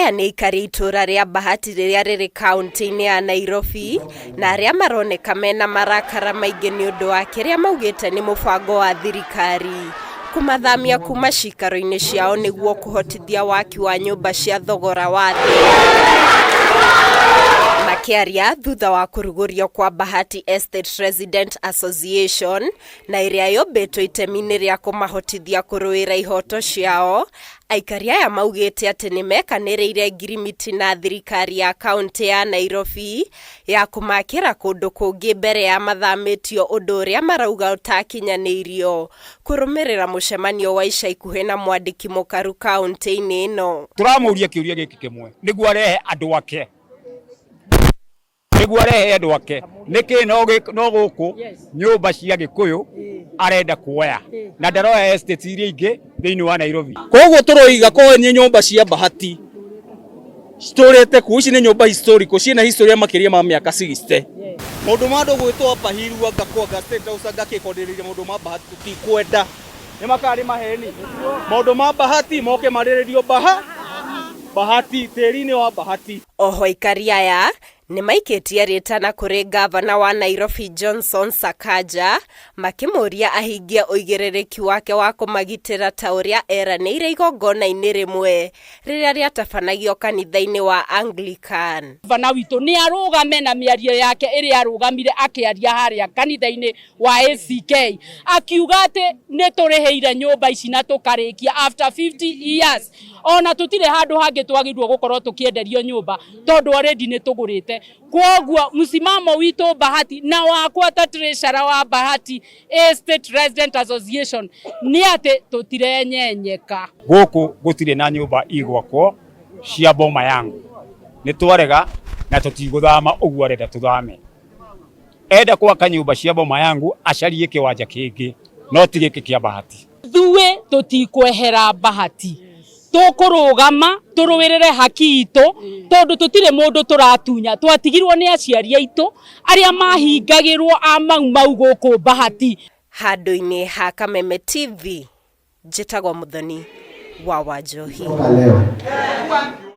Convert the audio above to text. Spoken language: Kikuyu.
Aya nĩ aikari a itũũra rĩa Bahati rĩrĩa rĩrĩ kaũntĩ-inĩ ya Nairobi na arĩa maroneka mena marakara maingĩ nĩ ũndũ wa kĩrĩa maugĩte nĩ mũbango wa thirikari kũmathamia kuma cikaro-inĩ ciao nĩguo kũhotithia waki wa nyũmba cia thogora wa thĩ. Makĩaria thutha wa kũrugũrio kwa Bahati Estate Resident Association na ĩrĩa yũmbĩtwo itemi-inĩ rĩa kũmahotithia kũrũĩra ihoto ciao, aikari aya maugĩte atĩ nĩ mekanĩrĩire ngirimiti na thirikari ya kaũntĩ ya Nairobi ya kũmakĩra kũndũ kũngĩ mbere ya mathamĩtio ũndũ ũrĩa marauga ũtakinyanĩirio kũrũmĩrĩra mũcemanio wa ica ikuhĩ na mwandĩki mũkaru kaũntĩ-inĩ ĩno. Tũramũria kĩũria gĩkĩ kĩmwe nĩguo arehe andũ ake, nĩguo arehe andũ ake, nĩkĩ no gũkũ nyũmba cia Gĩkũyũ arenda kuoya na ndaroya estate iria ingĩ thĩinĩ wa Nairobi? Koguo tũroiga ko nĩ nyũmba cia Bahati citũrĩte kuo, ici nĩ nyũmba historical, ciĩna history ya makĩria ma mĩaka 60. Maũndũ ma andũ gwĩtwo Upper Hill anga kwanga State House anga kĩkondereire maũndũ ma Bahati tũtikwenda, nĩ makarĩ maheni. Maũndũ ma Bahati moke marĩrĩrio Bahati tĩri-inĩ wa Bahati. Oho aikari aya nĩ maikĩtie rĩtana kũrĩ ngavana wa Nairobi Johnson Sakaja makĩmũria ahingie ũigĩrĩrĩki wake wa kũmagitĩra ta ũrĩa eranĩire igongona-inĩ rĩmwe rĩrĩa rĩatabanagio kanitha-inĩ wa Anglican. Gavana witũ nĩ arũgame na mĩario yake ĩrĩa arũgamire akĩaria harĩa kanitha-inĩ wa ACK, akiuga atĩ nĩ tũrĩhĩire nyũmba ici na tũkarĩkia after 50 years, ona tũtirĩ handũ hangĩ twagĩrĩirwo gũkorwo tũkĩenderio nyũmba tondũ already nĩ tũgũrĩte. Kwoguo msimamo witũ Bahati na wakwa ta treasurer wa Bahati Estate Resident Association nĩ atĩ tũtirenyenyeka. Gũkũ gũtirĩ na nyũmba igwakwo cia boma yangu, nĩ twarega na tũtigũthama ũguo arenda tũthame. Enda gwaka nyũmba cia boma yangu acarie kĩwanja kĩngĩ, no ti gĩkĩ kĩa Bahati. Ithuĩ tũtikwehera Bahati, tũkũrũgama tũrũĩrĩre haki itũ tondũ tũtirĩ mũndũ tũratunya. Twatigirwo nĩ aciari aitũ arĩa mahingagĩrwo a Mau Mau gũkũ Bahati. Handũ-inĩ ha Kameme TV, njĩtagwo Mũthoni wa Wanjohi. Leo.